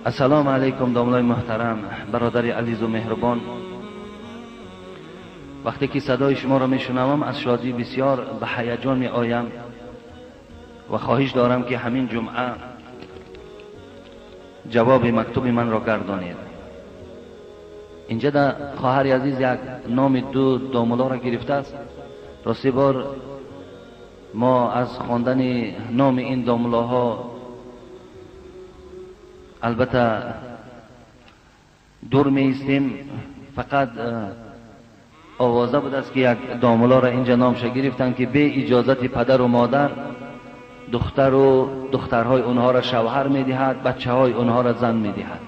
Ассалому алайкум домлаи муҳтарам, бародари азизу меҳрубон. Вақте ки садои шуморо мешунавам, аз шодӣ бисёр ба ҳаяҷон меоям ва хоҳиш дорам, ки ҳамин ҷумъа ҷавоби мактуби манро гардонед. Инҷа да хоҳари азиз як номи ду домулоро гирифтааст. Рости бор мо аз хондани номи ин домулоҳо албатта дур меистем. Фақат овоза будааст, ки як домулоро инҷа номша гирифтанд, ки бе иҷозати падару модар духтару духтарҳои онҳоро шавҳар медиҳад, бачаҳои онҳоро зан медиҳад.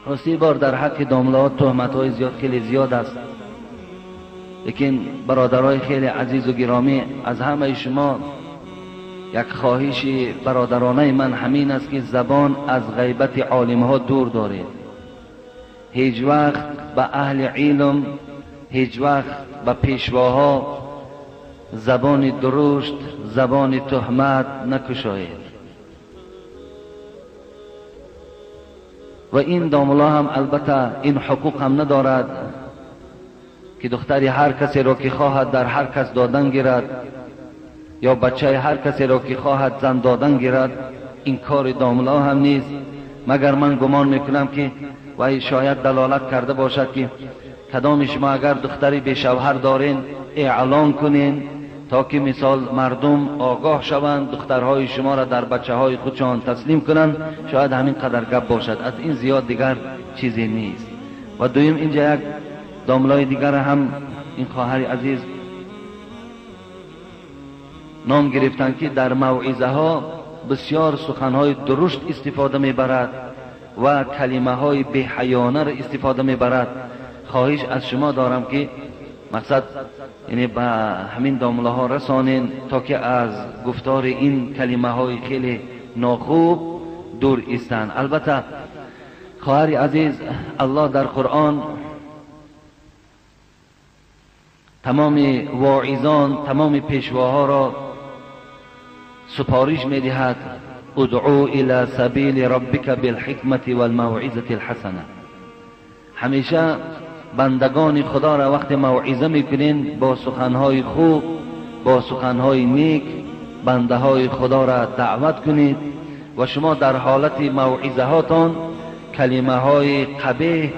Рости бор дар ҳаққи домулоҳо туҳматҳои зиёд, хеле зиёд аст. Лекин бародарои хеле азизу гиромӣ, аз ҳамаи шумо як хоҳиши бародаронаи ман ҳамин аст, ки забон аз ғайбати олимҳо дур доред. Ҳеҷ вақт ба аҳли илм, ҳеҷ вақт ба пешвоҳо забони дурушт, забони туҳмат накушоед. Ва ин домулло ҳам албатта ин ҳуқуқ ҳам надорад, ки духтари ҳар касеро ки хоҳад дар ҳар кас додан гирад ё бачаи ҳар касеро ки хоҳад зан додан гирад. Ин кори домулло ҳам нест. Магар ман гумон мекунам, ки вай шояд далолат карда бошад, ки кадоми шумо агар духтари бешавҳар дорен, эълон кунен, то ки мисол мардум огоҳ шаванд, духтарҳои шуморо дар бачаҳои худшон таслим кунанд. Шояд ҳамин қадар гап бошад, аз ин зиёд дигар чизе нест. Ва дуюм, инҷа як домлои дигар ҳам ин хоҳари азиз ном гирифтанд, ки дар мавъизаҳо бисёр суханҳои дурушт истифода мебарад ва калимаҳои беҳаёнаро истифода мебарад. Хоҳиш аз шумо дорам, ки мақсад яъне ба ҳамин домлаҳо расонен, то ки аз гуфтори ин калимаҳои хеле нохуб дур истанд. Албатта, хоҳари азиз, Аллоҳ дар Қуръон тамоми воизон, тамоми пешвоҳоро супориш медиҳад: ادعو إلى سبيل ربك بالحكمة والموعظة الحسنة. ҳамеша бандагони худоро вақте мавъиза мекунен, бо суханҳои хуб, бо суханҳои нек бандаҳои худоро даъват кунед ва шумо дар ҳолати мавъизаҳотон калимаҳои қабеҳ,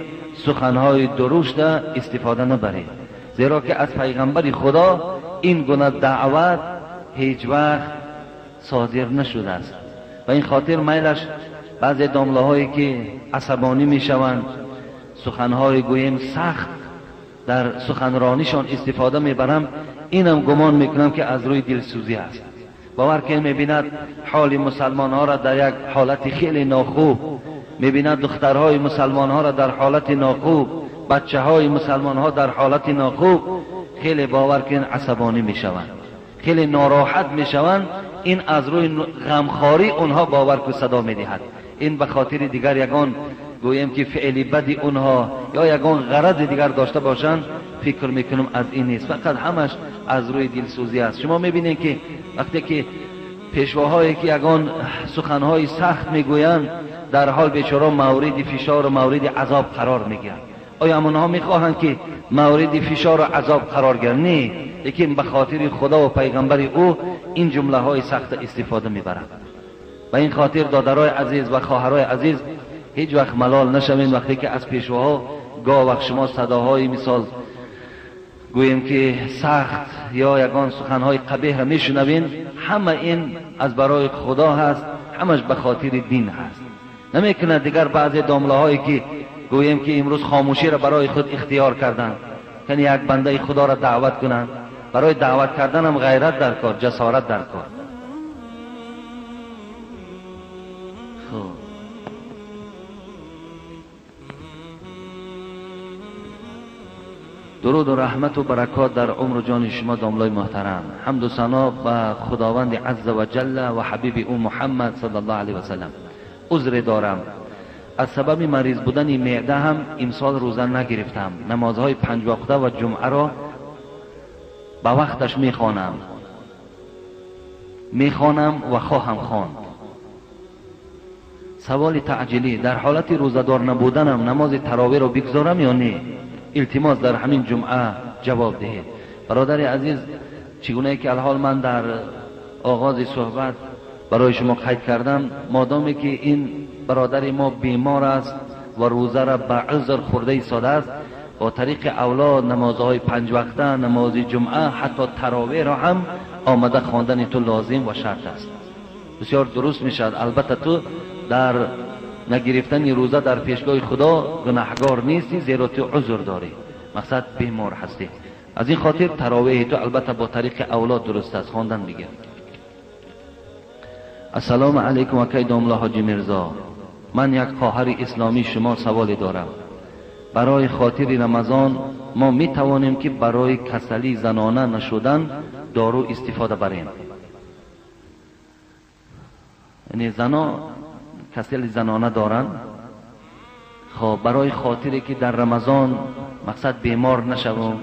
суханҳои дурушта истифода набаред, зеро ки аз пайғамбари худо ин гуна даъват ҳеҷ вақт содир нашудааст. Ба ин хотир майлаш баъзе домлаҳое ки асабонӣ мешаванд, суханҳои гӯем сахт дар суханронишон истифода мебарам, инам гумон мекунам, ки аз рӯи дилсӯзӣ аст. Бовар ки мебинад ҳоли мусалмонҳоро дар як ҳолати хеле нохуб, мебинад духтарҳои мусалмонҳоро дар ҳолати нохуб, бачаҳои мусалмонҳо дар ҳолати нохуб, хеле бовар кун асабонӣ мешаванд, хеле нороҳат мешаванд. Ин аз рӯи ғамхорӣ онҳо бовар ку садо медиҳад. Ин ба хотири дигар ягон гӯем ки феъли бади онҳо ё ягон ғарази дигар дошта бошанд, фикр мекунам, аз ин нест. Фақат ҳамаш аз рӯи дилсӯзӣ аст. Шумо мебинед, ки вақте ки пешвоҳое ки ягон суханҳои сахт мегӯянд, дар ҳол бечора мавриди фишору мавриди азоб қарор мегиранд. Оё онҳо мехоҳанд, ки мавриди фишору азоб қарор гиранд? Не, лекин ба хотири худо ва пайғамбари ӯ ин ҷумлаҳои сахта истифода мебаранд. Ба ин хотир, додарои азиз ва хоҳарои азиз, ҳеҷ вақт малол нашавед, вақте ки аз пешвоҳо гоҳ вақт шумо садоҳои мисол гӯем ки сахт ё ягон суханҳои қабеҳро мешунавед. Ҳама ин аз барои худо ҳаст, ҳамаш ба хотири дин ҳаст. Намекунад дигар баъзе домлаҳое ки гӯем ки имрӯз хомӯширо барои худ ихтиёр карданд, яъне як бандаи худоро даъват кунанд. Барои даъват карданам ғайрат дар кор, ҷасорат дар кор. Хуб, дуруду раҳмату баракот дар умру ҷони шумо, домлои муҳтарам. Ҳамду сано ба худованди азза ва ҷалла ва ҳабиби ӯ Муҳаммад саллаллоҳу алайҳи васаллам. Узре дорам, аз сабаби мариз будани меъда ҳам имсол рӯза нагирифтам. Намозҳои панҷвақта ва ҷумъаро ба вақташ мехонам ва хоҳам хонд. Саволи таъҷилӣ: дар ҳолати рӯзадор набуданам намози таровеҳро бигзорам ё не? Илтимос дар ҳамин ҷумъа ҷавоб диҳед. Бародари азиз, чӣ гунае ки алҳол ман дар оғози суҳбат барои шумо қайд кардам, модоме ки ин бародари мо бемор аст ва рӯзаро ба узр хӯрда истодааст, бо тариқи авло намозҳои панҷвақта, намози ҷумъа, ҳатто таровеҳро ҳам омада хондани ту лозим ва шарт аст. Бисёр дуруст мешавад. Албатта ту дар нагирифтани рӯза дар пешгоҳи Худо гунаҳгор нестӣ, зеро ту узр дорӣ, мақсад бемор ҳастӣ. Аз ин хотир таровеҳи ту албатта бо тариқи авло дуруст аст, хондан бигир. Ассалому алайкум акай домла ҳоҷи Мирзо, ман як хоҳари исломии шумо саволе дорам. Барои хотири Рамазон мо метавонем ки барои касалии занона нашудан дору истифода барем? Яъне зано касали занона доранд, хоб барои хотире ки дар Рамазон мақсад бемор нашавем.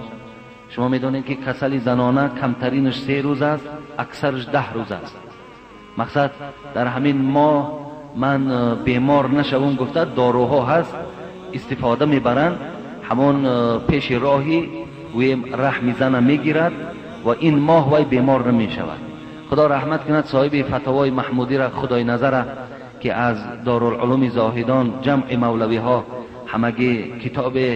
Шумо медонед ки касали занона камтаринаш 3 рӯз аст, аксараш 10 рӯз аст. Мақсад дар ҳамин моҳ ман бемор нашавам гуфта доруҳо ҳаст истифода мебаранд, ҳамон пеши роҳи гӯем раҳми зана мегирад ва ин моҳ вай бемор намешавад. Худо раҳмат кунад соҳиби фатвои маҳмудиро, худои назара, ки аз Дорулулуми Зоҳидон ҷамъи мавлавиҳо ҳамагӣ китобе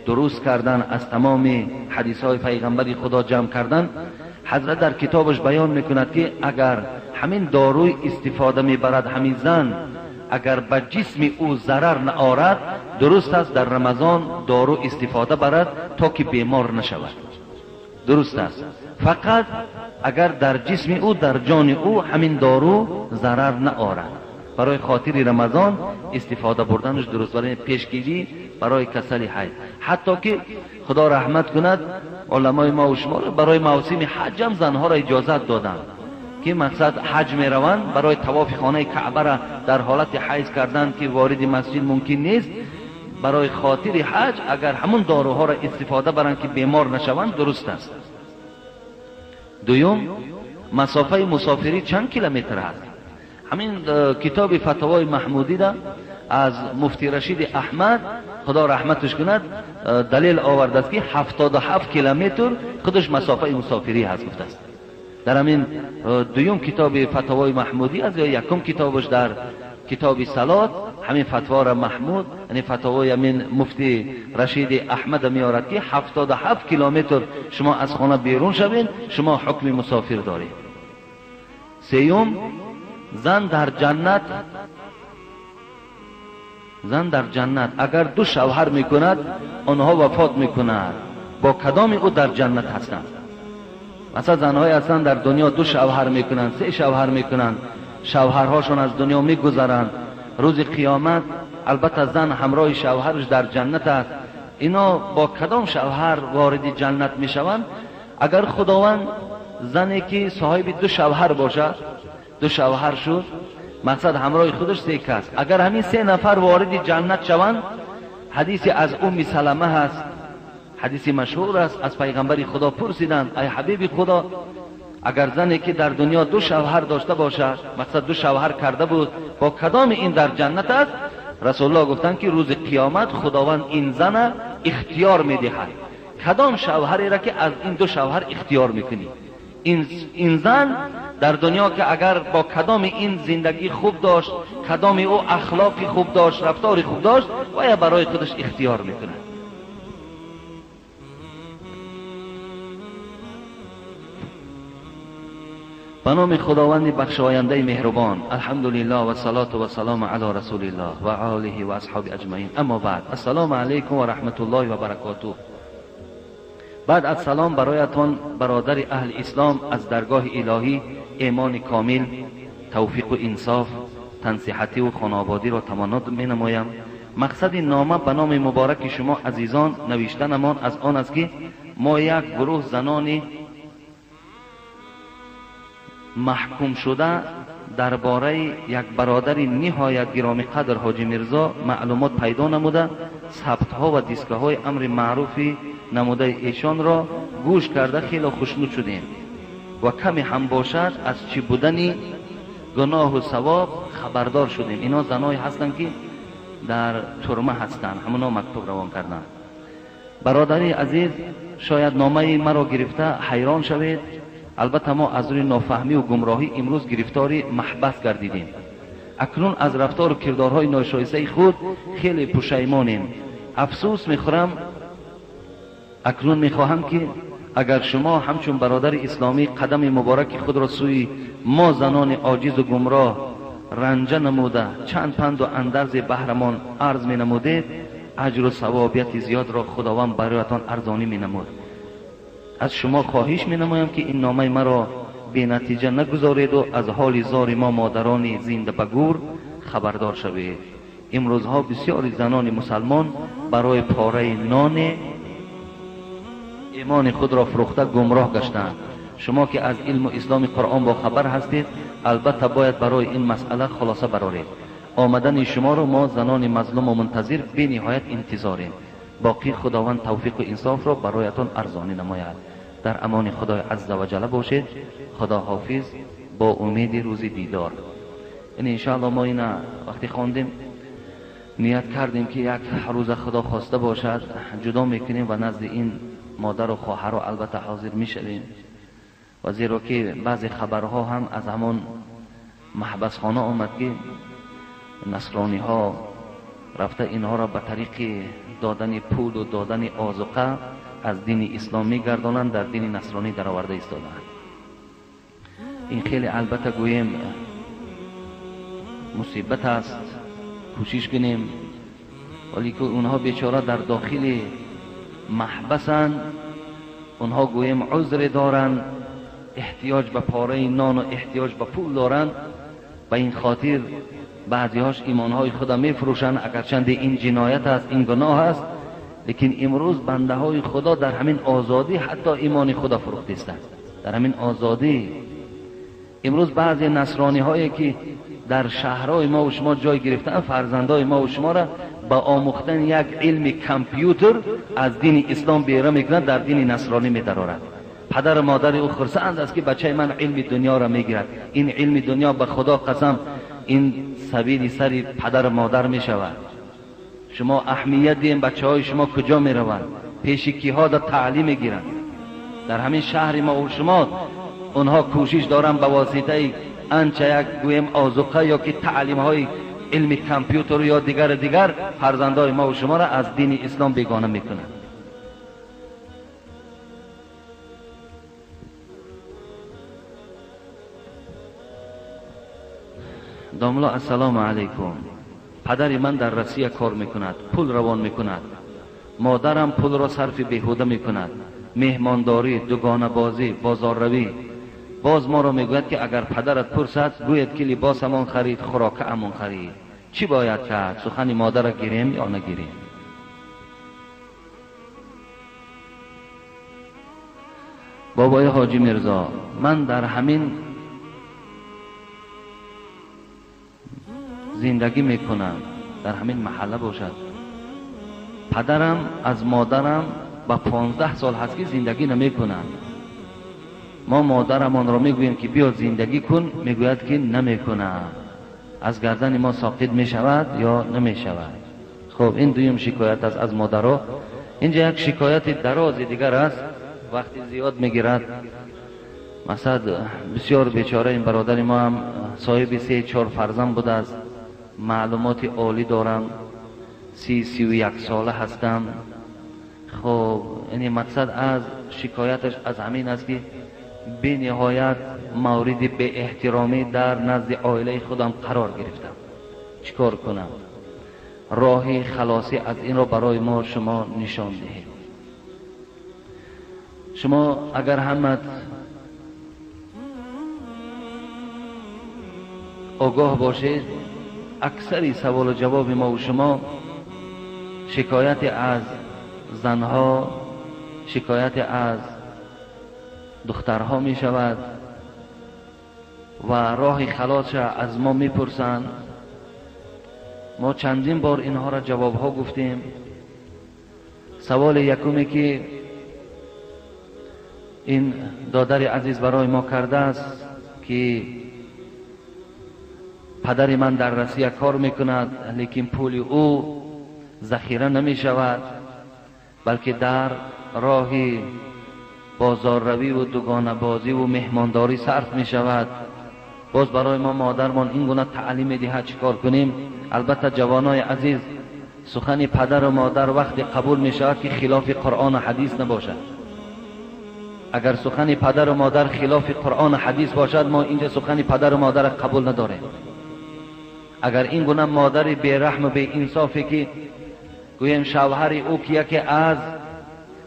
дуруст кардан, аз тамоми ҳадисҳои пайғамбари Худо ҷамъ кардан. Ҳазрат дар китобаш баён мекунад ки агар ҳамин доруи истифода мебарад ҳамин зан, агар ба ҷисми ӯ зарар наорад, дуруст аст дар Рамазон дору истифода барад то ки бемор нашавад. Дуруст аст, фақат агар дар ҷисми ӯ, дар ҷони ӯ ҳамин дору зарар наорад. Барои хотири Рамазон истифода бурданаш дуруст, барои пешгирӣ барои касали ҳайз. Ҳатто ки Худо раҳмат кунад уламои мо ва шуморо барои мавсими ҳаҷ ҳам занҳоро иҷозат доданд ки мақсад ҳаҷ мераванд, барои тавофи хонаи Каъбаро дар ҳолати ҳайз кардан ки вориди масҷид мумкин нест, барои хотири ҳаҷ агар ҳамон доруҳоро истифода баранд ки бемор нашаванд, дуруст аст. Дуюм, масофаи мусофирӣ чанд километр аст? Ҳамин китоби фатвои маҳмудида аз муфти Рашиди Аҳмад, Худо раҳматаш кунад, далел овардааст ки 77 километр худаш масофаи мусофирӣ ҳаст гуфтааст. Дар ҳамин дуюм китоби фатвои маҳмудӣ аст ё якум китобаш дар китоби салот ҳамин фатвора маҳмуд, яъне фатвои ҳамин муфти Рашиди Аҳмад меорад ки 77 километр шумо аз хона берун шавед, шумо ҳукми мусофир доред. Сеюм, зан дар ҷаннат агар ду шавҳар мекунад, онҳо вафот мекунад, бо кадоми ӯ дар ҷаннат ҳастанд? Масалан занҳое ҳастанд дар дунё ду шавҳар мекунанд, се шавҳар мекунанд, шавҳарҳошон аз дунё мегузаранд. Рӯзи қиёмат албатта зан ҳамроҳи шавҳараш дар ҷаннат аст. Ино бо кадом шавҳар вориди ҷаннат мешаванд? Агар Худованд зане ки соҳиби ду шавҳар бошад, ду шавҳар шуд, мақсад ҳамроҳи худаш се кас, агар ҳамин се нафар вориди ҷаннат шаванд, ҳадиси аз Умми Салама ҳаст, ҳадиси машҳур аст, аз пайғамбари Худо пурсиданд: ай ҳабиби Худо, агар зане ки дар дунё ду шавҳар дошта бошад, мақсад ду шавҳар карда буд, бо кадоми ин дар ҷаннат аст? Расулуллоҳ гуфтанд ки рӯзи қиёмат Худованд ин зана ихтиёр медиҳад, кадом шавҳареро ки аз ин ду шавҳар ихтиёр мекунӣ. Ин зан дар дунё ки агар бо кадоми ин зиндагӣ хуб дошт, кадоми ӯ ахлоқи хуб дошт, рафтори хуб дошт, вая барои худаш ихтиёр мекунад. Ба номи Худованди бахшояндаи меҳрубон, алҳамдулиллоҳ ва салоту ва салому ало расулиллоҳ ва олиҳи ва асҳоби аҷмаин. Аммо баъд, ассалому алайкум ва раҳматуллоҳи ва баракотуҳ. Баъд аз салом бароятон бародари аҳли ислом аз даргоҳи илоҳӣ имони комил, тавфиқу инсоф, тансиҳативу хонободиро таманно менамоям. Мақсади нома ба номи мубораки шумо азизон навиштанамон аз он аст ки мо як гурӯҳ занони маҳкум шуда дар бораи як бародари ниҳоят гиромиқадр ҳоҷи Мирзо маълумот пайдо намуда, сабтҳо ва дискаҳои амри маъруфи намудаи эшонро гӯш карда хеле хушнуд шудем ва каме ҳам бошад аз чӣ будани гуноҳу савоб хабар хабардор шудем. Инҳо заное ҳастанд, ки дар турма ҳастанд, ҳамоно мактуб равон карданд. Бародари азиз, шояд номаи маро гирифта ҳайрон шавед. Албатта мо аз рӯи нофаҳмӣ ва гумроҳӣ имрӯз гирифтори маҳбас гардидем. Акнун аз рафтору кирдорҳои ношоистаи худ хеле пушаймонем. Афсӯс мехӯрам. Акнун мехоҳам, ки агар шумо ҳамчун бародари исломӣ қадами мубораки худро сӯи мо занони оҷизу гумроҳ ранҷа намуда, чанд панду андарзе баҳрамон арз менамудед, аҷру савобияти зиёдро Худованд бароятон арзонӣ менамуд. Аз шумо хоҳиш менамоям, ки ин номаи маро бенатиҷа нагузореду аз ҳоли зори мо модарони зинда ба гур хабардор шавед. Имрӯзҳо бисёри занони мусалмон барои пораи ноне имони худро фурӯхта гумроҳ гаштаанд. Шумо ки аз илму исломи Қуръон бохабар ҳастед, албатта бояд барои ин масъала хулоса бароред. Омадани шуморо мо занони мазлуму мунтазир бениҳоят интизорем. Боқӣ Худованд тавфиқу инсофро бароятон арзонӣ намояд. Дар амони Худои азза ва ҷалла бошед. Худо ҳофиз, бо умеди рӯзи дидор. Ин иншоалло мо ина вақте хондем, ният кардем, ки як рӯза Худо хоста бошад, ҷудо мекунем ва назди ин модару хоҳарро албатта ҳозир мешавем. Ва зеро ки баъзе хабарҳо ҳам аз ҳамон маҳбасхона омад, ки насрониҳо рафта инҳоро ба тариқи додани пулу додани озуқа аз дини ислом мегардонанд, дар дини насронӣ дароварда истодаанд. Ин хеле албатта гӯем мусибат аст. Кӯшиш кунем, вале ки онҳо бечора дар дохили маҳбасанд, онҳо гӯем узре доранд, эҳтиёҷ ба пораи нону эҳтиёҷ ба пул доранд. Ба ин хотир баъзеҳош имонҳои худа мефурӯшанд, агарчанде ин ҷиноят аст, ин гуноҳ аст, лекин имрӯз бандаҳои Худо дар ҳамин озодӣ ҳатто имони худа фурӯхтистанд. Дар ҳамин озодӣ имрӯз баъзе насрониҳое ки дар шаҳрҳои мо ва шумо ҷой гирифтаанд, фарзандои мо ва шуморо ба омӯхтани як илми компютер аз дини ислом бера мекунанд, дар дини насронӣ медарорад. Падару модари ӯ хурсанд аст, ки бачаи ман илми дунёро мегирад. Ин илми дунё, ба Худо қасам, ин сабили сари падару модар мешавад. Шумо аҳамият диҳем, бачаҳои шумо куҷо мераванд, пеши киҳо дар таълим мегиранд. Дар ҳамин шаҳри мо ва шумо онҳо кӯшиш доранд ба воситаи анча як гӯем озуқа ё ки таълимҳои илми компютеру ё дигару дигар фарзандои мо ва шуморо аз дини ислом бегона мекунанд. Домло, ассалому алайкум. Падари ман дар Россия кор мекунад, пул равон мекунад. Модарам пулро сарфи беҳуда мекунад: меҳмондорӣ, дугонабозӣ, бозорравӣ. Боз моро мегӯяд, ки агар падарат пурсад, гӯяд, ки либосамон харид, хӯрокаамон харид. Чӣ бояд кард? Сухани модарро гирем ё нагирем? Бобои Ҳоҷӣ Мирзо, ман дар ҳамин зиндагӣ мекунам, дар ҳамин маҳалла бошад. Падарам аз модарам ба 15 сол ҳаст, ки зиндагӣ намекунад. Мо модарамонро мегӯем, ки биё зиндагӣ кун, мегӯяд, ки намекунам. Аз гардани мо соқит мешавад ё намешавад? Хуб, ин дуюм шикоят аст аз модаро. Инҷа як шикояти дарози дигар аст, вақти зиёд мегирад. Масалан, бисёр бечора ин бародари мо ҳам соҳиби се чор фарзанд будааст. Маълумоти олӣ дорам, 31 сола ҳастам. Хуб, яъне мақсад аз шикояташ аз ҳамин аст, ки бениҳоят мавриди беэҳтиромӣ дар назди оилаи худам қарор гирифтам. Чӣ кор кунам? Роҳи халосӣ аз инро барои мо шумо нишон диҳед. Шумо агар ҳамат огоҳ бошед, аксари саволу ҷавоби мо ва шумо шикояте аз занҳо, шикояте аз духтарҳо мешавад ва роҳи халосша аз мо мепурсанд. Мо чандин бор инҳоро ҷавобҳо гуфтем. Саволи якуме, ки ин додари азиз барои мо кардааст, ки падари ман дар Россия кор мекунад, лекин пули ӯ захира намешавад, балки дар роҳи бозорравӣ ва дугонабозӣ ва меҳмондорӣ сарф мешавад. Боз барои мо модармон ин гуна таълим медиҳад, чӣ кор кунем? Албатта ҷавонои азиз, сухани падару модар вақте қабул мешавад ки хилофи Қуръону ҳадис набошад. Агар сухани падару модар хилофи Қуръону ҳадис бошад, мо инҷа сухани падару модарро қабул надорем. Агар ин гуна модари бераҳму беинсофе ки гӯем шавҳари ӯ ки яке аз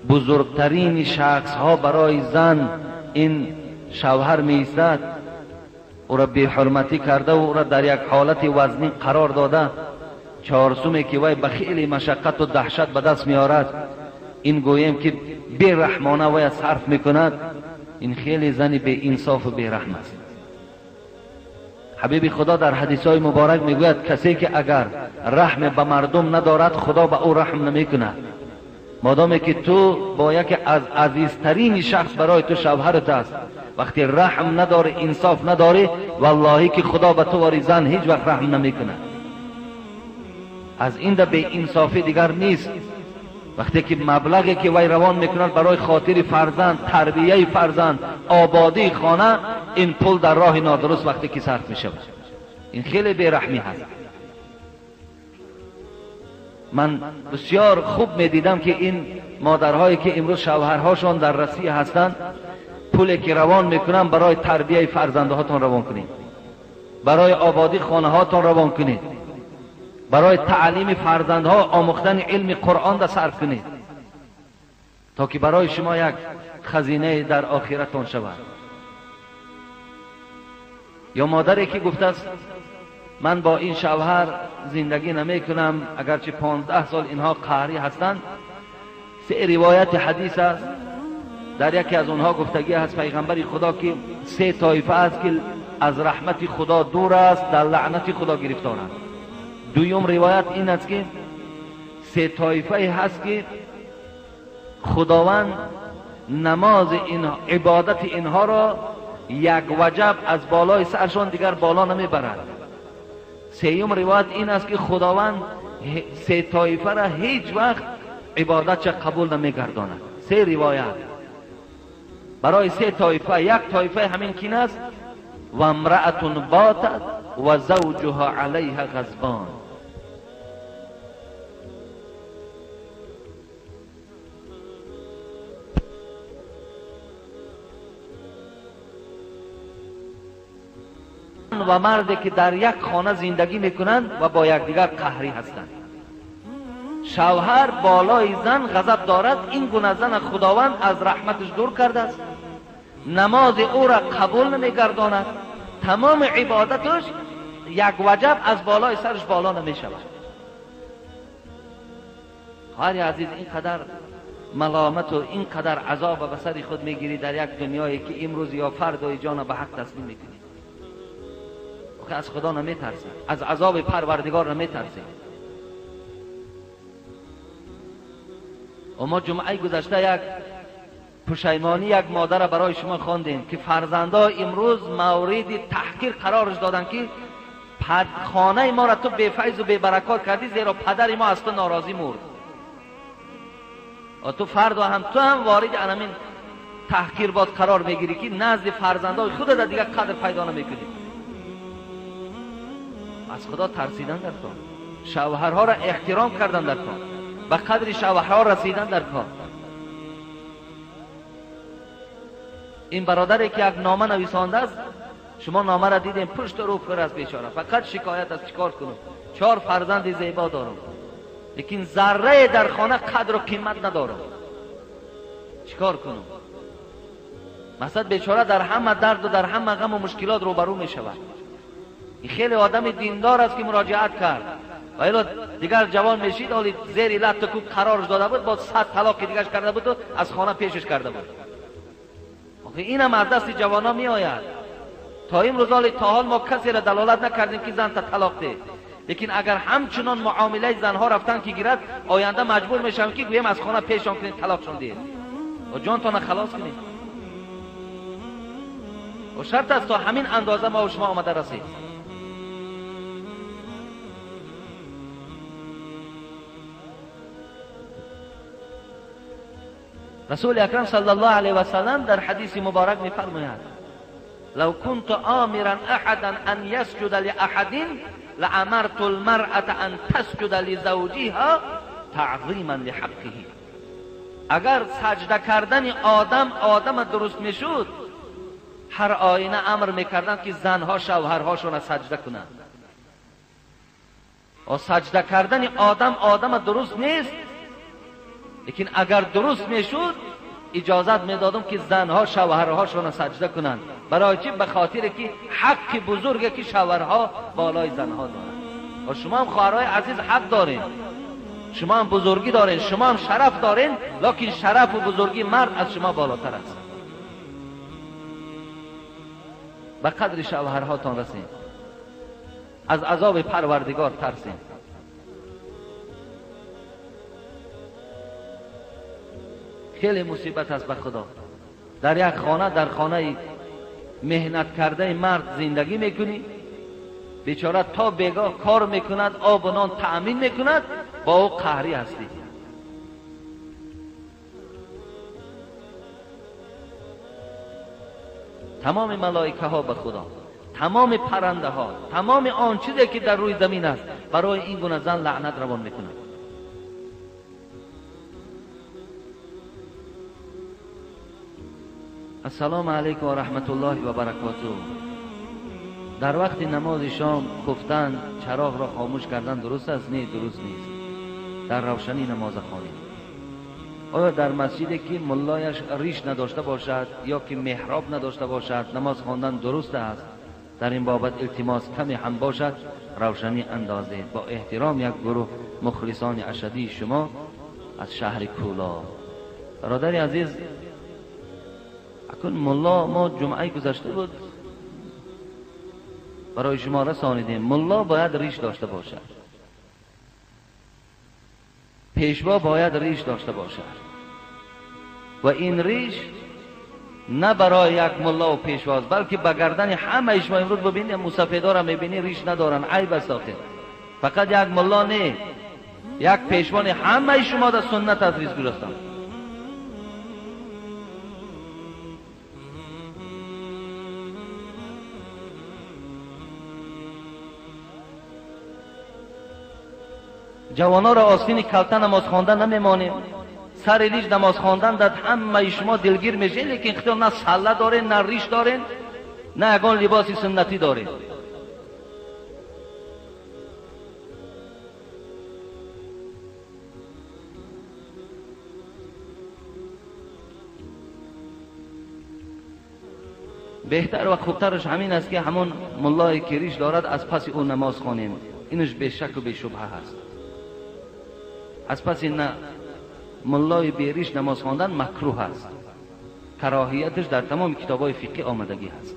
бузургтарини шахсҳо барои зан ин шавҳар меистад, ӯро беҳурматӣ карда ва ӯро дар як ҳолати вазнин қарор дода, чорсуме ки вай ба хеле машаққату даҳшат ба даст меорад, ин гӯем ки бераҳмона вая сарф мекунад, ин хеле зани беинсофу бераҳм аст. Ҳабиби Худо дар ҳадисҳои муборак мегӯяд, касе ки агар раҳм ба мардум надорад, Худо ба ӯ раҳм намекунад. Модоме ки ту бо яке аз азизтарини шахс барои ту шавҳарат аст, вақте раҳм надорӣ, инсоф надорӣ, валлоҳӣ ки Худо ба ту вори зан ҳеҷ вақт раҳм намекунад. Аз ин да беинсофӣ дигар нест. Вақте ки маблағе ки вай равон мекунад барои хотири фарзанд, тарбияи фарзанд, ободии хона, ин пул дар роҳи нодуруст вақте ки сарф мешавад, ин хеле бераҳмӣ ҳаст. Ман бисёр хуб медидам ки ин модарҳое ки имрӯз шавҳарҳошон дар Россия ҳастанд, пуле ки равон мекунанд барои тарбияи фарзандҳотон равон кунед, барои ободии хонаҳотон равон кунед, барои таълими фарзандҳо омӯхтани илми Қуръон да сарф кунед, то ки барои шумо як хазинае дар охиратон шавад. Ё модаре ки гуфтааст ман бо ин шавҳар зиндагӣ намекунам, агарчи 15 сол инҳо қаҳрӣ ҳастанд. Се ривояти ҳадис аст, дар яке аз онҳо гуфтагӣ аст пайғамбари Худо ки се тоифа аст ки аз раҳмати Худо дур аст, дар лаънати Худо гирифтор аст. Дуюм ривоят ин аст ки се тоифае ҳаст ки Худованд намози ибодати инҳоро як ваҷаб аз болои саршон дигар боло намебарад. Сеюм ривоят ин аст ки Худованд се тоифаро ҳеҷ вақт ибодатша қабул намегардонад. Се ривоят барои се тоифа. Як тоифа ҳамин кин аст: ва امرأة باتت و زوجها علیها غضبان. و مردی که در یک خانه زندگی میکنند و با یکدیگر قهری هستند. شوهر بالای زن غضب دارد، این گونه زن خداوند از رحمتش دور کرده است، نماز او را قبول نمیگرداند، تمام عبادتش یک وجب از بالای سرش بالا نمیشود. خواهر عزیز، اینقدر ملامت و اینقدر عذاب به سر خود میگیری در یک دنیایی که امروز یا فردای جان به حق تسلیم میکنی. از خدا نمیترسی، از عذاب پروردگار نمیترسی. و ما جمعه گذشته یک پشیمانی یک مادر برای شما خواندیم که فرزندها امروز مورد تحقیر قرارش دادن که خانه ما را تو بی فیض و بی برکات کردی، زیرا پدر ما از تو ناراضی مرد. و تو فردا هم تو هم وارد انمین تحقیر باز قرار میگیری که نزد فرزندهای خود در دیگه قدر پیدا نمیکنی. از خدا ترسیدن در کار، شوهرها را احترام کردن در کار، به قدر شوهرها رسیدن در کار. این برادری که یک نامه نویسانده است، شما نامه را دیدیم پشت رو پر از بیچاره، فقط شکایت از چیکار کنم، 4 فرزند زیبا دارم لیکن ذره در خانه قدر و قیمت ندارم، چیکار کنم؟ مثلا بیچاره در همه درد و در همه غم و مشکلات روبرو می شود. این خیلی آدم دیندار است که مراجعت کرد و الا دیگر جوان میشید حالی زیر لط کوب قرارش داده بود، با 100 طلاق دیگرش کرده بود و از خانه پیشش کرده بود. آخه اینم از دست جوانا می آید. تا امروز حالی تا حال ما کسی را دلالت نکردیم که زن تا طلاق ده، لیکن اگر همچنان معامله زنها رفتن که گیرد، آینده مجبور میشم که گویم از خانه پیشان کنید، طلاقشان دهید و جانتان خلاص کنید. و شرط است تا همین اندازه ما و شما آمده رسید. رسول اکرم صلی الله علیه و سلم در حدیث مبارک میفرماید لو كنت آمرا احدا ان يسجد لاحد لامرت المرأة ان تسجد لزوجها تعظیما لحقه. اگر سجده کردن آدم آدم درست میشد، هر آینه امر میکردند که زنها شوهرهاشون سجده کنند. و سجده کردن آدم آدم درست نیست، لیکن اگر درست میشد اجازت میدادم که زنها شوهرهاشون سجده کنند. برای چی؟ به خاطر که حق بزرگه که شوهرها بالای زنها دارند. و شما هم خواهرای عزیز حق دارین، شما هم بزرگی دارین، شما هم شرف دارین، لکن شرف و بزرگی مرد از شما بالاتر است. به قدر شوهرهاتان رسین، از عذاب پروردگار ترسین. خیلی مصیبت است به خدا. در یک خانه، در خانه مهنت کرده مرد زندگی میکنی، بیچاره تا بیگاه کار میکند، آب و نان تأمین میکند، با او قهری هستی. تمام ملائکه ها به خدا، تمام پرنده ها، تمام آن چیزی که در روی زمین است برای این گونه زن لعنت روان میکند. السلام علیکم و رحمت الله و برکاته. در وقت نماز شام خفتن، چراغ را خاموش کردن درست است؟ نه، درست نیست. در روشنی نماز خوانید. آیا در مسجدی که ملایش ریش نداشته باشد یا که محراب نداشته باشد نماز خواندن درست است؟ در این بابت التماس کمی هم باشد روشنی اندازه. با احترام یک گروه مخلصان اشدی شما از شهر کولا. برادر عزیز، اکنون ملا ما جمعه گذشته بود برای شما رسانیدیم، ملا باید ریش داشته باشد، پیشوا باید ریش داشته باشد و این ریش نه برای یک ملا و پیشواست، بلکه به گردن همه شما. امروز ببینید موسفیدا را میبینی ریش ندارن، عیب است آخر. فقط یک ملا نه، یک پیشوا نه، همه شما در سنت از ریش گرفتن. جوانا را آستین کلته نماز خواندن نمیمانیم، سر ریش نماز خواندن در همه شما دلگیر میشه، لیکن خدا نه سله دارین، نه ریش دارین، نه یگان لباس سنتی دارین. بهتر و خوبترش همین است که همون ملای که ریش دارد از پس او نماز خوانیم. اینش به شک و به شبهه هست. از پس نه ملای بیریش نماز خواندن مکروه است، کراهیتش در تمام کتاب‌های فقهی آمدگی هست.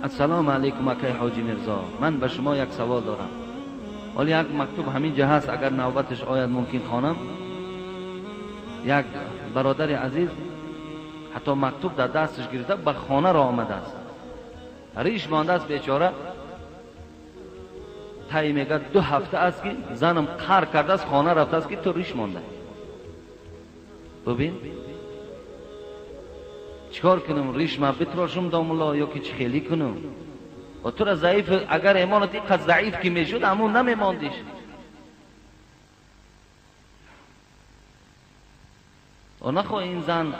السلام علیکم اکای حاجی میرزا، من به شما یک سوال دارم. ولی یک مکتوب همینجا هست، اگر نوبتش آید ممکن خوانم. یک برادر عزیز حتی مکتوب در دستش گرفته به خانه را آمده است، ریش مانده است بیچاره. تایی میگه 2 هفته است که زنم قهر کرده است، خانه رفته است که تو ریش مانده. ببین چیکار کنم؟ ریش ما بتراشم داملا یا که چی خیلی کنم؟ و تو را ضعیف، اگر ایمانت اینقدر ضعیف که میشد همون نمیماندیش. و نخواه این زن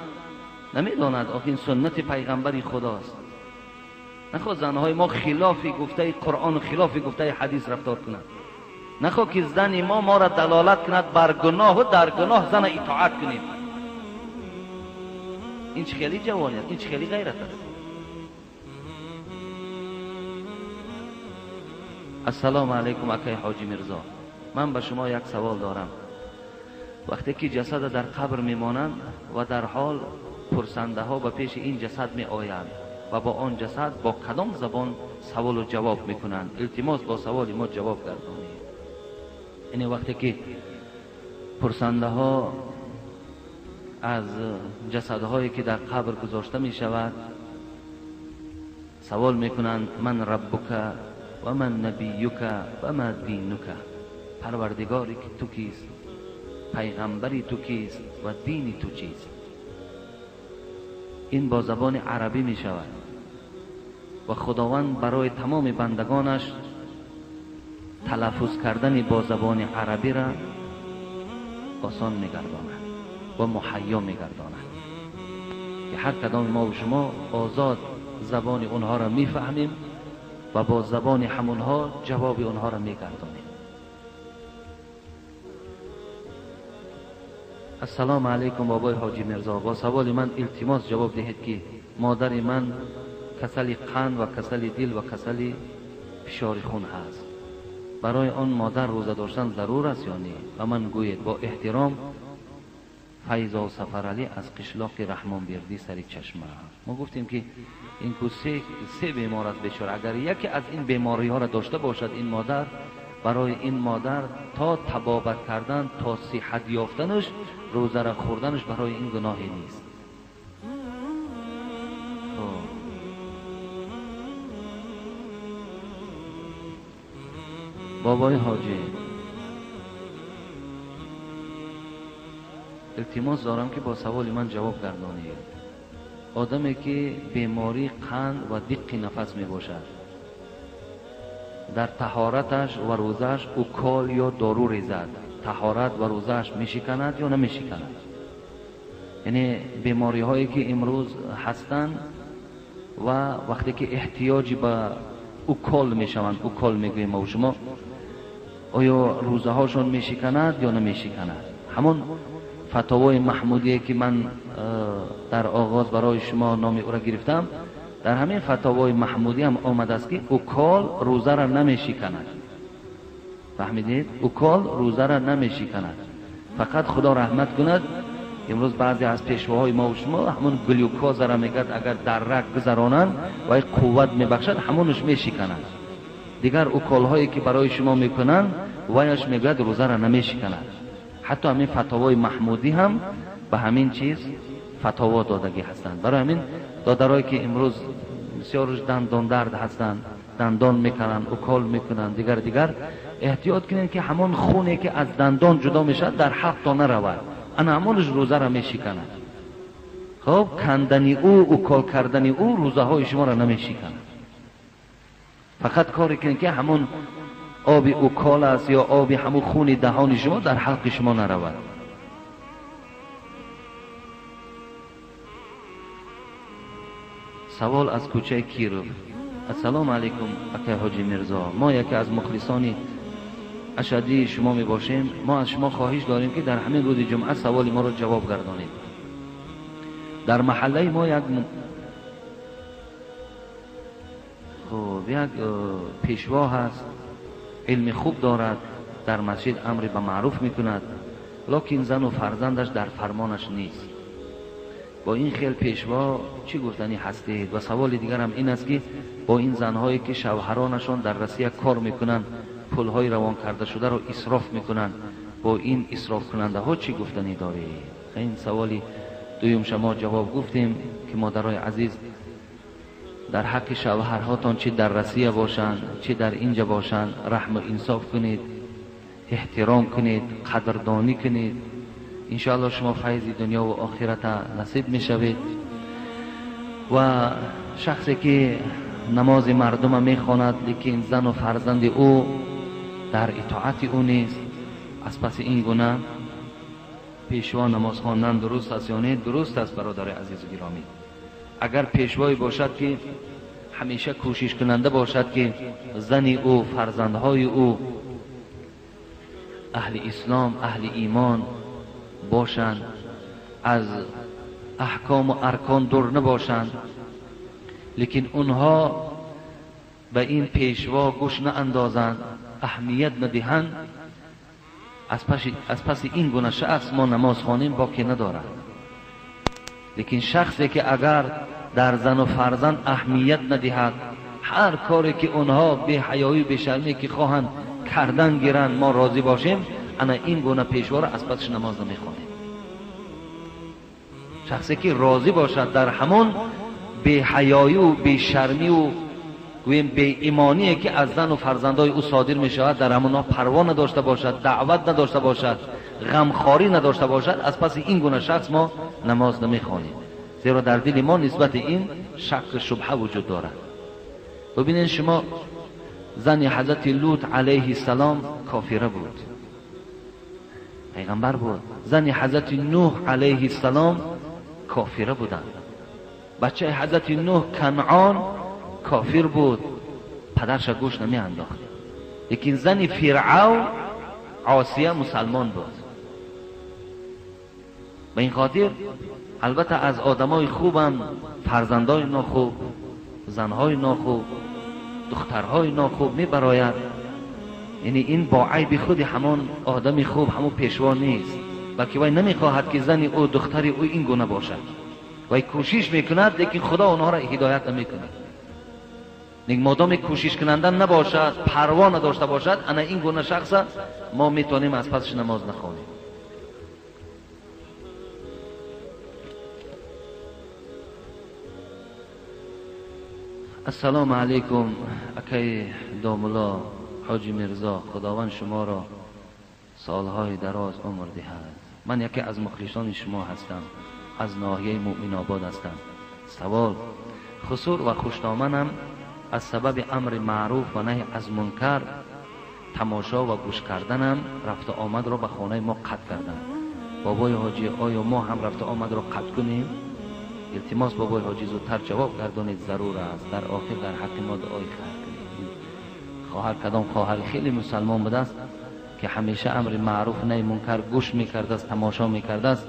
نمیداند آخه این سنت پیغمبری خداست. نخواه زنهای ما خلافی گفته قرآن و خلافی گفته حدیث رفتار کنند. نخواه که زن ما را دلالت کند بر گناه و در گناه زن اطاعت کنیم. این چه خیلی جوانی است، این چه خیلی غیرت است. السلام علیکم اکای حاجی میرزا، من به شما یک سوال دارم. وقتی که جسد در قبر میمانند و در حال پرسنده ها به پیش این جسد می آیند و با آن جسد با کدام زبان سوال و جواب میکنند؟ التماس با سوال ما جواب گردانید. یعنی وقتی که پرسنده ها از جسدهایی که در قبر گذاشته می شود سوال میکنند، من ربک و من نبیک و ما دینک، پروردگاری که تو کیست، پیغمبری تو کیست و دین تو چیست. این با زبان عربی می شود و خداوند برای تمام بندگانش تلفظ کردن با زبان عربی را آسان می گرداند و مهیا می گرداند که هر کدام ما و شما آزاد زبان اونها را می فهمیم و با زبان همونها جواب اونها را می گردانیم. السلام علیکم بابای حاجی میرزا، با سوال من التماس جواب دهید که مادر من کسل قند و کسل دل و کسل فشار خون هست، برای آن مادر روزه داشتن ضرور است یا نه؟ و من گویید با احترام. فیضا سفرعلی از قشلاق رحمان بیردی سری چشمه. ما گفتیم که این کو سه بیمار است بیچاره، اگر یکی از این بیماری ها را داشته باشد این مادر، برای این مادر تا طبابت کردن تا صحت یافتنش روزه را خوردنش برای این گناهی نیست. بابای حاجی التماس دارم که با سوال من جواب گردانید. آدمی که بیماری قند و دق نفس می باشد، در طهارتش و روزش اوکال یا دارو ریزد، طهارت و روزش می شکند یا نمی شکند؟ یعنی بیماری هایی که امروز هستند و وقتی که احتیاجی به اوکال می شوند، اوکال می گوییم ما شما، آیا روزه هاشون می شکند یا نمی شکند؟ همون فتاوای محمودیه که من در آغاز برای شما نام او را گرفتم، در همین فتاوای محمودی هم آمده است که اوکال روزه را نمی شکند. فهمیدید؟ اوکال روزه را نمی شکند. فقط خدا رحمت کند امروز بعضی از پیشواهای ما و شما همون گلوکوز را میگد اگر در رگ گذرانند و قوت میبخشد همونش میشکنند. دیگر اوکال هایی که برای شما میکنند وایش میگد روزه را نمیشکند. حتی همین فتاوای محمودی هم به همین چیز فتاوا دادگی هستند. برای همین دادرایی که امروز بسیارش دندان درد هستند، دندان میکنن، اوکال میکنن، دیگر احتیاط کنین که همون خونه که از دندان جدا میشد در حلق تا نرود، انا همونش روزه را میشکند. خب کندنی او، اوکال کردنی او روزه های شما را نمیشکند. فقط کاری کنین که همون آب اوکال است یا آب همون خون دهان شما در حلق شما نرود. سوال از کوچه کیروف. السلام علیکم اکای حاجی میرزا، ما یکی از مخلصان اشدی شما می باشیم. ما از شما خواهش داریم که در همین روز جمعه سوال ما را جواب گردانید. در محله ما یک پیشوا هست، علم خوب دارد، در مسجد امر به معروف میکند، لکن زن و فرزندش در فرمانش نیست. با این خیل پیشوا چی گفتنی هستید؟ و سوال دیگر هم این است که با این زنهایی که شوهرانشان در روسیه کار میکنند، پولهای روان کرده شده رو اسراف میکنند، با این اسراف کننده ها چی گفتنی دارید؟ این سوالی دویم شما جواب گفتیم که مادرای عزیز در حق شوهرهاتان چی در روسیه باشند چی در اینجا باشند رحم و انصاف کنید، احترام کنید، قدردانی کنید. انشاءالله شما فیض دنیا و آخرت نصیب میشوید. و شخصی که نماز مردم میخواند لیکن زن و فرزند او در اطاعت او نیست، از پس این گونه پیشوا نماز خواندن درست است یا نه؟ درست است برادر عزیز و گرامی. اگر پیشوایی باشد که همیشه کوشش کننده باشد که زن او، فرزندهای او اهل اسلام، اهل ایمان باشند، از احکام و ارکان دور نباشند، لیکن اونها به این پیشوا گوش ناندازند، اهمیت ندهند، از پس این گونه شخص ما نماز خوانیم باکی ندارد. لیکن شخصی که اگر در زن و فرزند اهمیت ندهد، هر کاری که اونها به حیایی به شرمی که خواهند کردن گیرند ما راضی باشیم، انا این گونه پیشوا را از پسش نماز نمیخوانیم. شخصی که راضی باشد در همون بی حیایی و بی شرمی و گوییم بی ایمانی که از زن و فرزندای او صادر می شود، در همونها پروا نداشته باشد، دعوت نداشته باشد، غمخواری نداشته باشد، از پس این گونه شخص ما نماز نمیخوانیم، زیرا در دل ما نسبت این شک و شبهه وجود دارد. ببینید شما زن حضرت لوط علیه السلام کافره بود، پیغمبر بود. زن حضرت نوح علیه السلام کافره بودند. بچه حضرت نوح کنعان کافر بود، پدرش گوش نمی انداخت. لیکن زن فرعون عاصیه مسلمان بود. به این خاطر البته از آدمای خوبم فرزندای ناخوب، زنهای ناخوب، دخترهای ناخوب میبراید. یعنی این با عیب خود همان آدم خوب، همون پیشوا نیست، بلکه وی نمیخواهد که زن او، دختر او این گونه باشد. وی کوشش میکند، لیکن خدا آنها را هدایت نمیکند. لیکن مادام کوشش کننده نباشد، پروا نداشته باشد، انا این گونه شخص ما میتونیم از پسش نماز نخوانیم. السلام علیکم اکی داملا حاجی میرزا، خداوند شما را سالهای دراز عمر دهد. من یکی از مخلصان شما هستم، از ناحیه مؤمن آباد هستم. سوال: خسور و خوشدامنم از سبب امر معروف و نهی از منکر، تماشا و گوش کردنم رفت آمد را به خانه ما قطع کردند. بابای حاجی آیا ما هم رفت آمد را قطع کنیم؟ التماس بابای حاجی زودتر جواب گردانید، ضرور است. در آخر در حق ما دعای خیر کنید. خواهر کدام خواهر خیلی مسلمان بوده است که همیشه امر معروف نهی منکر گوش میکرده است، تماشا میکرده است.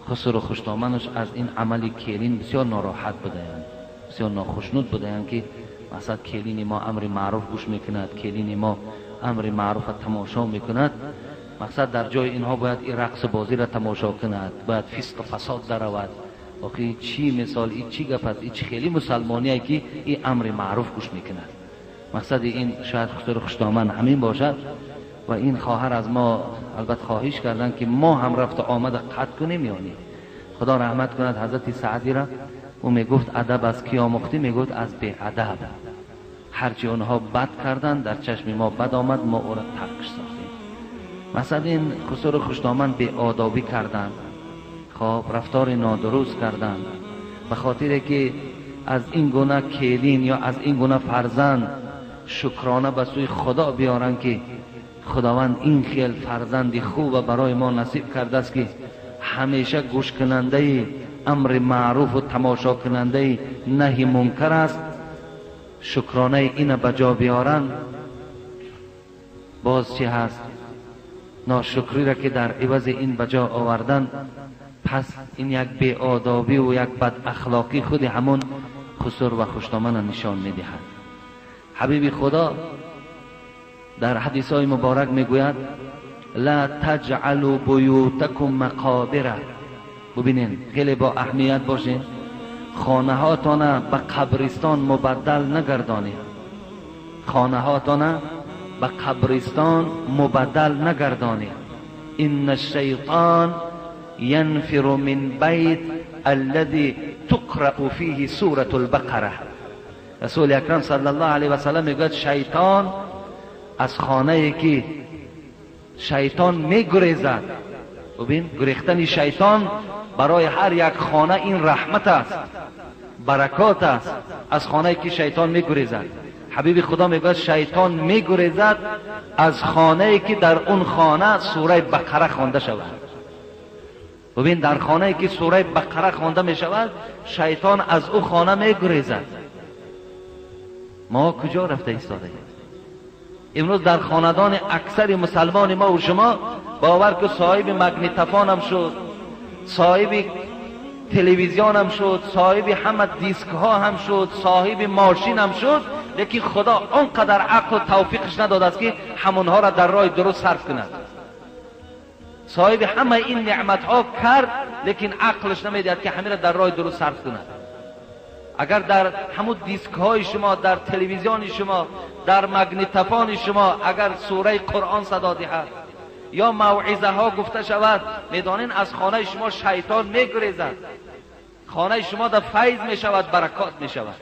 خسر و خوشدامنش از این عمل کلین بسیار ناراحت بودند، بسیار ناخشنود بودند که مثلا کلین ما امر معروف گوش میکند، کلین ما امر معروف تماشا میکند. مقصد در جای اینها باید این رقص بازی را تماشا کند، باید فسق و فساد درود. آخه چی مثال، این چی گپ است، این خیلی مسلمانیه که این امر معروف گوش میکند. مقصد این شاید خسر خوشدامن همین باشد. و این خواهر از ما البته خواهش کردن که ما هم رفت آمد قطع کنیم. یعنی خدا رحمت کند حضرت سعدی را، او میگفت ادب از کی آموختی؟ میگفت از بی ادب. هرچی اونها بد کردن در چشم ما بد آمد، ما او را ترکش ساختیم. مثلا این خسر خوشدامن بی آدابی کردن، خب رفتار نادرست کردن، به خاطر که از این گونه کلین یا از این گونه فرزند شکرانه به سوی خدا بیارن که خداوند این خیل فرزند خوب برای ما نصیب کرده است که همیشه گوش کننده امر معروف و تماشا کننده نهی منکر است. شکرانه اینه به جا بیارن. باز چی هست؟ ناشکری را که در عوض این به جا آوردن، پس این یک بی‌آدابی و یک بد اخلاقی خود همون خسر و خوشدامن نشان میدهد. حبیب خدا در حدیث های مبارک میگوید لا تجعلوا بیوتکم مقابر. ببینین خیلی با اهمیت باشین، خانه هاتان به قبرستان مبدل نگردانید. خانه هاتان به قبرستان مبدل نگردانید. ان الشیطان ینفر من بیت الذي تقرأ فيه سورة البقره. رسول اکرم صلی الله علیه و سلم میگوید شیطان از خانه ای که شیطان میگریزد. ببین گریختن شیطان برای هر یک خانه این رحمت است، برکات است. از خانه ای که شیطان میگریزد، حبیب خدا میگوید شیطان میگریزد از خانه ای که در اون خانه سوره بقره خوانده شود. ببین در خانه ای که سوره بقره خوانده میشود شیطان از او خانه میگریزد. ما کجا رفته ایستاده ایم؟ امروز در خاندان اکثر مسلمان ما و شما باور که صاحب مگنیتفان هم شد، صاحب تلویزیون هم شد، صاحب همه دیسک ها هم شد، صاحب ماشین هم شد، لیکن خدا آنقدر عقل و توفیقش نداد است که همونها را در راه درست صرف کند. صاحب همه این نعمت ها کرد، لیکن عقلش نمیدهد که همه را در راه درست صرف کند. اگر در همون دیسک های شما، در تلویزیون شما، در مگنیتفان شما اگر سوره قرآن صدا دهد یا موعظه ها گفته شود، میدانین از خانه شما شیطان میگریزد، خانه شما در فیض میشود، برکات میشود.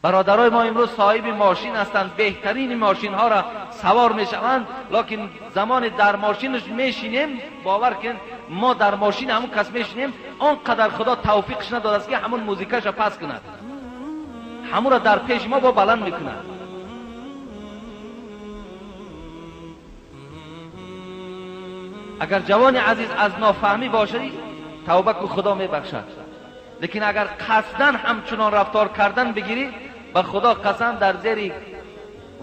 برادرای ما امروز صاحب ماشین هستند، بهترین ماشین ها را سوار میشوند، لکن زمان در ماشینش میشینیم، باور کن ما در ماشین همون کس میشینیم، آنقدر خدا توفیقش نداد است که همون موزیکش را پس کند، همون را در پیش ما با بلند میکند. اگر جوان عزیز از نافهمی باشی توبه که خدا میبخشد، لیکن اگر قصداً همچنان رفتار کردن بگیری، به خدا قسم در زیر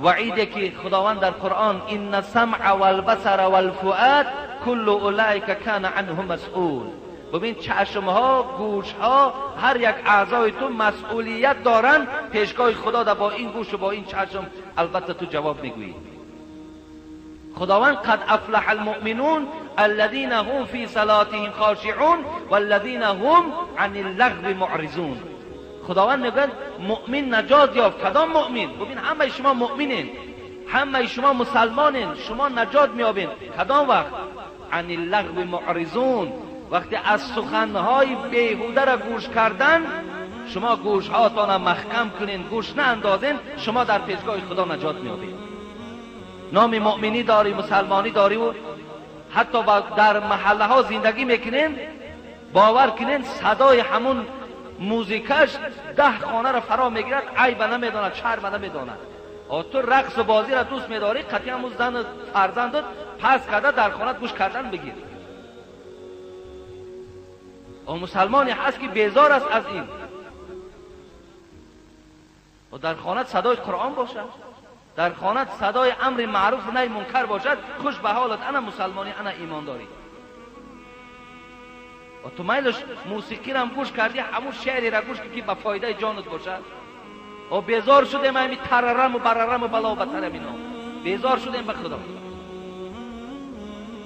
وعیدی که خداوند در قرآن ان السمع والبصر والفؤاد کل اولئک کان عنه مسئول. ببین چشمها، گوشها، هر یک اعضای تو مسئولیت دارن پیشگاه خدا در با این گوش و با این چشم البته تو جواب میگویی. خداوند قد افلح المؤمنون الذين هم في صلاتهم خاشعون والذين هم عن اللغو معرضون. خداوند میگه مؤمن نجات یافت. کدام مؤمن؟ ببین همه شما مؤمنین، همه شما مسلمانین، شما نجات میابین. کدام وقت؟ عن اللغو معرضون، وقتی از سخنهای بیهوده را گوش کردن شما گوشهاتان محکم کنین، گوش ناندازین، شما در پیشگاه خدا نجات میابین. نام مؤمنی داری، مسلمانی داری و حتی در محله ها زندگی میکنین، باور کنین صدای همون موزیکش 10 خانه را فرا میگیرد، عیب نمیداند، شرم نمیداند. تو رقص و بازی را دوست میداری، قطعی همون زن فرزندت پس کرده در خانه گوش کردن بگیر. و مسلمانی هست که بیزار است از این، و در خانه صدای قرآن باشد، در خانه صدای امر معروف و نهی منکر باشد، خوش به حالت، انا مسلمانی، انا ایمانداری. و تو میلش موسیقی را هم گوش کردی، همون شعری را گوش کردی که به فایده جانت باشد. و بیزار شدیم همین تررم و بررم و بلا و بترم اینا، بیزار شدیم به خدا.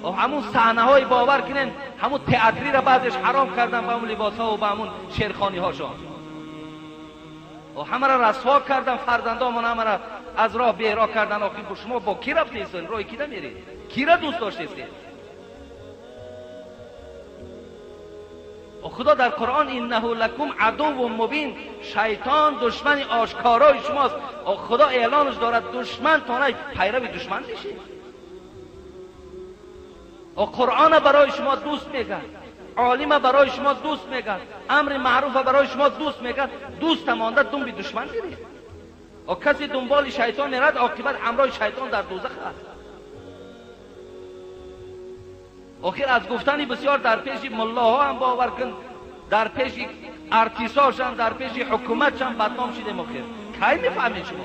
و همون صحنه های باور کنین، همون تئاتری را بعضش حرام کردن به همون لباس ها و به همون شعرخوانی هاشان، و همه را رسوا کردن، فرزندامون همه را از راه بیراه کردن. آخه شما با کی رفتید؟ راه کی نمیرید؟ کی را دوست داشتید؟ و خدا در قرآن انه لکم عدو مبین، شیطان دشمن آشکارای شماست. و خدا اعلانش دارد دشمن تانه پیرو دشمن میشید. و قرآن برای شما دوست میگه، عالم برای شما دوست میگه، امر معروف برای شما دوست میگه، دوست مانده دنب دشمن میرید. و کسی دنبال شیطان میرد، عاقبت همراه شیطان در دوزخ است. آخر از گفتن بسیار در پیش ملاها هم باور کن، در پیش ارتیساش هم، در پیش حکومت هم بدنام شدیم. آخر کی میفهمید شما؟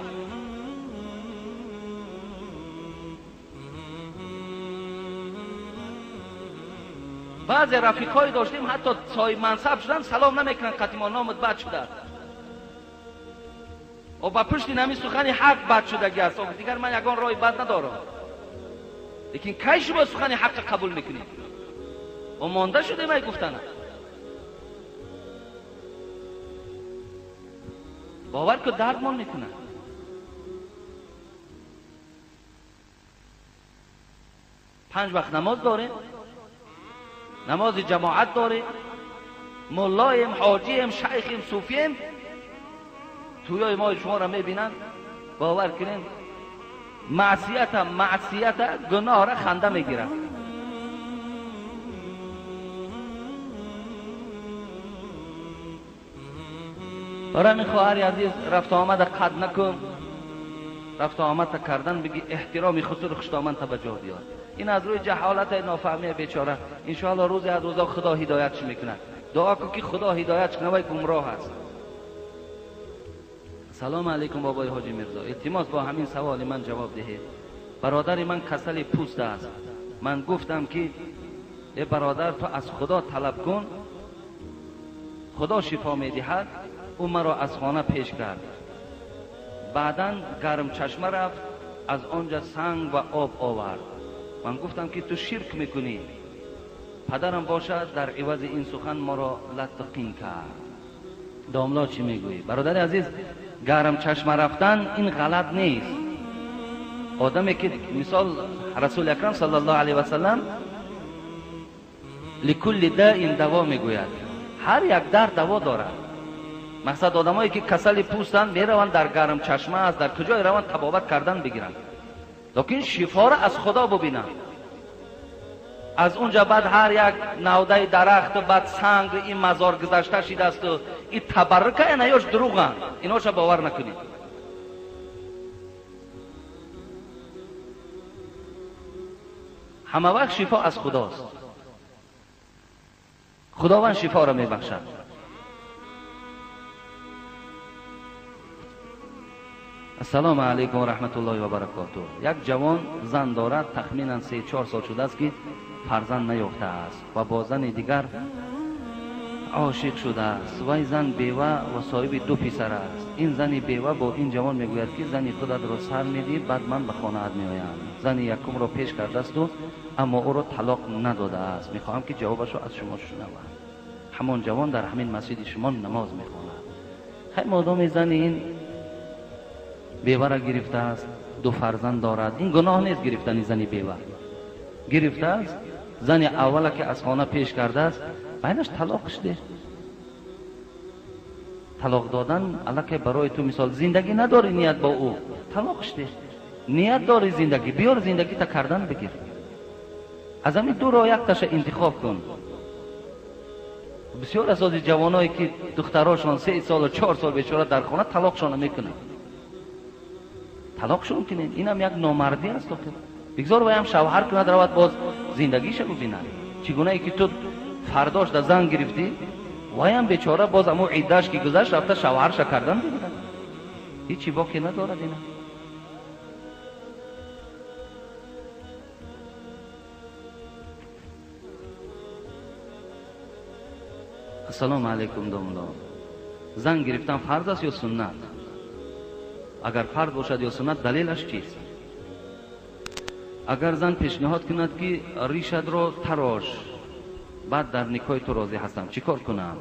بعضی رفیقای داشتیم حتی صاحب منصب شدن سلام نمیکنن، قطعی نامت بد شده و با پشت نمی سخن حق بد شدگی است، دیگر من یگان راه بد ندارم. لیکن کی شما سخن حق قبول میکنید؟ و مانده شده می گفتن. باور که دردمان میکنه. پنج وقت نماز داریم، نماز جماعت داریم، ملایم، حاجیم، شیخیم، صوفیم، تویای ما شما را میبینن، باور کنین معصیت معصیت گناه را خنده میگیرن. برای می خواهر عزیز رفت آمد قد نکن، رفت آمد کردن بگی احترامی خصوص خوشدامن تا به جا بیار. این از روی جهالت نافهمی بیچاره، انشاءالله روزی از روزا خدا هدایتش میکنه. دعا کن که خدا هدایتش کنه، وای گمراه است. سلام علیکم بابای حاجی میرزا، التماس با همین سوال من جواب دهید. برادر من کسل پوست است. من گفتم که ای برادر تو از خدا طلب کن، خدا شفا میدهد. او مرا از خانه پیش کرد، بعدا گرم چشمه رفت، از آنجا سنگ و آب آورد. من گفتم که تو شرک میکنی. پدرم باشد در عوض این سخن ما را لطقین کرد. داملا چی میگویی؟ برادر عزیز، گرم چشمه رفتن این غلط نیست. آدمی که مثال رسول اکرم صلی الله علیه و سلم لکل داء دوا میگوید، هر یک درد دوا دارد. Мақсад одамое ки касали пӯстанд мераванд дар гарм чашма аст, дар куҷое раванд табобат кардан бигиранд, лекин шифоро аз Худо бубинанд. Аз унҷа баъд ҳар як навдаи дарахту баъд санг ин мазор гузашта шидасту ин табаррука инаёш дурӯғанд, иноша бовар накунед. Ҳама вақт шифо аз Худост. Худованд шифоро мебахшад. Ассалому алайкум ва раҳматуллоҳи ва баракотуҳ. Як ҷавон зан дорад, тахминан 3-4 сол шудааст ки фарзанд наёфтааст ва бо зани дигар ошиқ шудааст. Вай зан бева ва соҳиби 2 писар аст. Ин зани бева бо ин ҷавон мегӯяд ки зани худатро сар медиҳӣ, баъд ман ба хонаат меоям. Зани якумро пеш кардасту, аммо ӯро талоқ надодааст. Мехоҳам ки ҷавобашро аз шумо шунавам. Ҳамон ҷавон дар ҳамин масҷиди шумо намоз мехонад. Хай модоми зани ин бевара гирифтааст, 2 фарзанд дорад. Ин гуноҳ нест гирифтани зани бева. Гирифтааст, зани аввала ки аз хона пеш кардааст, байнаш талоқ шуде. Талоқ додан аллакай барои ту мисол зиндагӣ надорӣ ният бо ӯ, талоқ шуде. Ният дорӣ зиндагӣ, биёр зиндагита кардан бигир. Аз ҳамин ду роҳ якташа интихоб кун. Бисёр асоси ҷавоное ки духтарошон 3 солу 4 сол бечора дар хона талоқшона мекунанд. Талоқшон кунед, инам як номардӣ аст. Бигзор вай ҳам шавҳар кунад, равад боз зиндагиша бубинад. Чӣ гунае ки ту фардош да зан гирифтӣ, вай ҳам бечора боз аму иддаш ки гузашт рафта шавҳарша кардан бигирад. Ҳечи боке надорад ина. Ассалому алайкум домло. Зан гирифтан фарз аст ё суннат? Агар фарз бошад ё суннат, далелаш чист? Агар зан пешниҳод кунад ки ришадро тарош, баъд дар никоҳи ту розӣ ҳастам, чӣ кор кунам?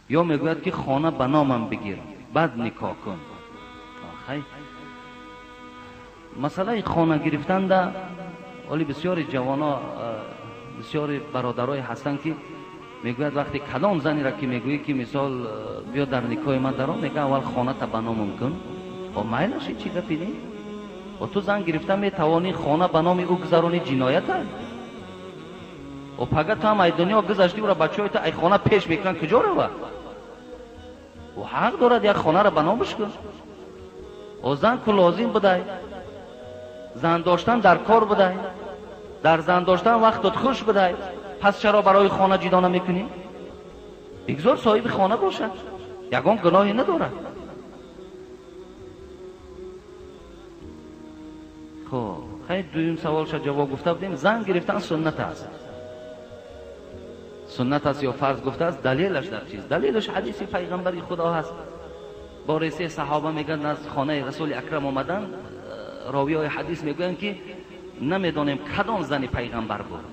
Ё мегӯяд ки хона ба номам бигир, баъд никоҳ кун. Хай, масъалаи хона гирифтанда оли бисёри ҷавоно, бисёри бародарое ҳастанд ки мегӯяд вақте кадом занеро ки мегӯӣ ки мисол биё дар никоҳи ман даром, мегӯяд аввал хоната ба номам кун. О майлаш чӣ гапи не? О ту зан гирифта метавонӣ хона ба номи ӯ гузаронӣ, ҷиноята? О пага ту ҳам ай дунё гузаштӣ, ӯра бачаҳои ту ай хона пеш мекунанд, куҷо рава? Ӯ ҳақ дорад як хонаро ба номаш кун. О зан ку лозим будай, зан доштан дар кор будай, дар зан доштан вақтот хуш будай, пас чаро барои хона ҷудо намекунӣ? Бигзор соҳиби хона бошад, ягон гуноҳе надорад. Хоб, хай дуюм саволша ҷавоб гуфта будем. Зан гирифтан суннат аст. Суннат аст ё фарз гуфтааст, далелаш дар чиз? Далелаш ҳадиси пайғамбари Худо ҳаст. Бори 3 саҳоба мегӯянд аз хонаи Расули Акрам омаданд, ровиҳои ҳадис мегӯянд ки намедонем кадом зани пайғамбар буд.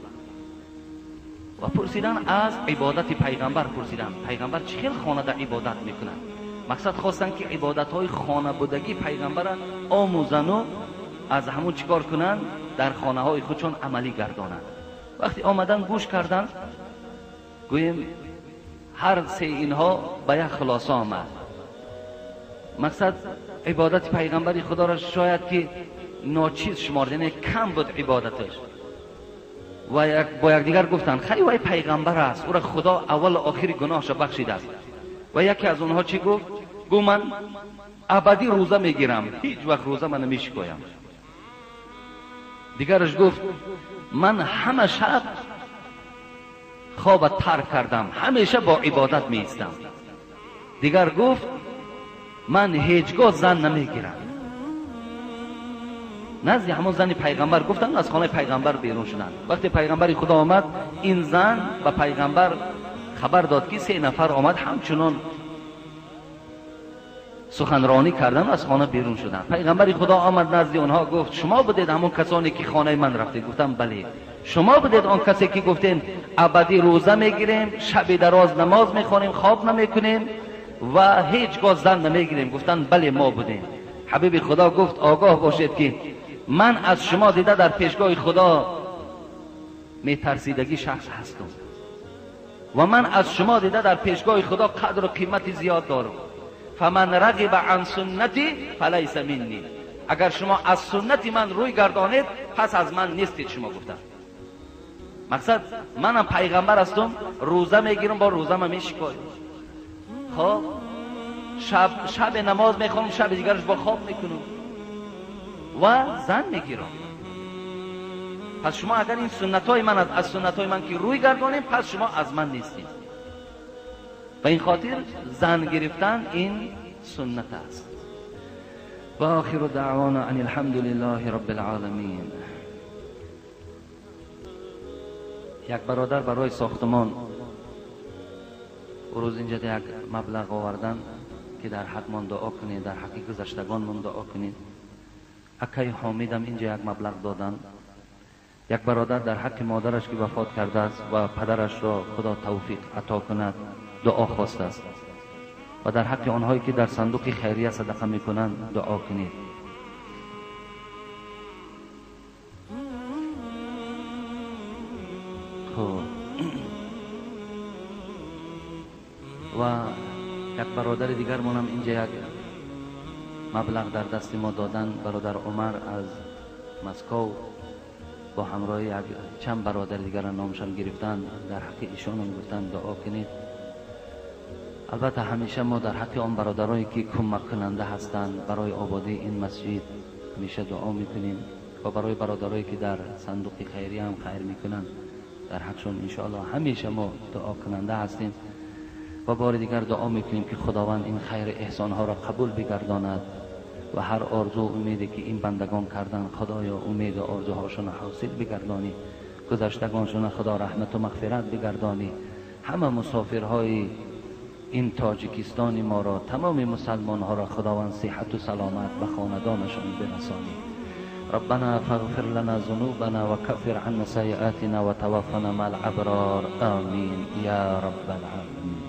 Ва пурсидан аз ибодати пайғамбар пурсидан. Пайғамбар чӣ хел хонада ибодат мекунад? Мақсад хостанд ки ибодатҳои хонабудагии пайғамбарро омӯзану аз ҳамун чӣ кор кунанд? Дар хонаҳои худшон амалӣ гардонанд. Вақте омадан гӯш карданд, гӯем ҳар се инҳо ба як хулоса омад. Мақсад ибодати пайғамбари Худоро шояд ки ночиз шуморд, яъне кам буд ибодаташ. Ва бо якдигар гуфтанд хай вай пайғамбар аст, ӯро Худо аввалу охири гуноҳашро бахшидааст. Ва яке аз онҳо чӣ гуфт? Гӯ ман абадӣ рӯза мегирам, ҳеҷ вақт рӯза ман намешикоям. Дигараш гуфт ман ҳама шаб хоба тарк кардам, ҳамеша бо ибодат меистам. Дигар гуфт ман ҳеҷ гоҳ зан намегирам. Назди ҳамон зани пайғамбар гуфтанд, аз хонаи пайғамбар берун шуданд. Вақте пайғамбари Худо омад, ин зан ба пайғамбар хабар дод ки 3 нафар омад, ҳамчунон суханронӣ кардан аз хона берун шуданд. Пайғамбари Худо омад назди онҳо, гуфт шумо будед ҳамон касоне ки хонаи ман рафтед? Гуфтам бале. Шумо будед он касе ки гуфтем абадӣ рӯза мегирем, шаби дароз намоз мехонем, хоб намекунем ва ҳеҷ гоҳ зан намегирем? Гуфтанд бале, мо будем. Ҳабиби Худо гуфт огоҳ бошед ки ман аз шумо дида дар пешгоҳи Худо метарсидагӣ шахс ҳастам. و من از شما دیده در پیشگاه خدا قدر و قیمت زیاد دارم. فمن رغب عن سنتی فلیس منی، اگر شما از سنت من روی گردانید پس از من نیستید. شما گفتن مقصد منم پیغمبر هستم، روزه میگیرم، با روزه من میشکایم، خب شب نماز میخوانم، شب دیگرش با خواب میکنم و زن میگیرم. پس شما اگر این سنت های من از سنت های من که روی گردانیم پس شما از من نیستید. به این خاطر زن گرفتن این سنت است. و آخر دعوانا ان الحمد لله رب العالمین. یک برادر برای ساختمان روز اینجا یک مبلغ آوردن که در حق من دعا کنید، در حق گذشتگان من دعا کنید. اکای حامدم اینجا یک مبلغ دادن. یک برادر در حق مادرش که وفات کرده است و پدرش را خدا توفیق عطا کند دعا خواسته است و در حق آنهایی که در صندوق خیریه صدقه میکنند دعا کنید. خب و یک برادر دیگر مانم اینجا یک مبلغ در دست ما دادن، برادر عمر از مسکو با همراه یک چند برادر دیگر نامشان گرفتن، در حق ایشان هم گفتن دعا کنید. البته همیشه ما در حق آن برادرایی که کمک کننده هستند برای آبادی این مسجد همیشه دعا میکنیم و برای برادرایی که در صندوق خیریه هم خیر میکنند در حقشون انشاءالله همیشه ما دعا کننده هستیم و بار دیگر دعا میکنیم که خداوند این خیر احسانها را قبول بگرداند و هر آرزو و امیدی که این بندگان کردن خدایا امید و آرزوهاشون حاصل بگردانی، گذشتگانشون خدا رحمت و مغفرت بگردانی، همه مسافرهای این تاجیکستان ما را، تمام مسلمان ها را خداوند صحت و سلامت به خاندانشان برسانی. ربنا فاغفر لنا ذنوبنا وكفر عنا سيئاتنا وتوفنا مع الابرار، آمین یا رب العالمین.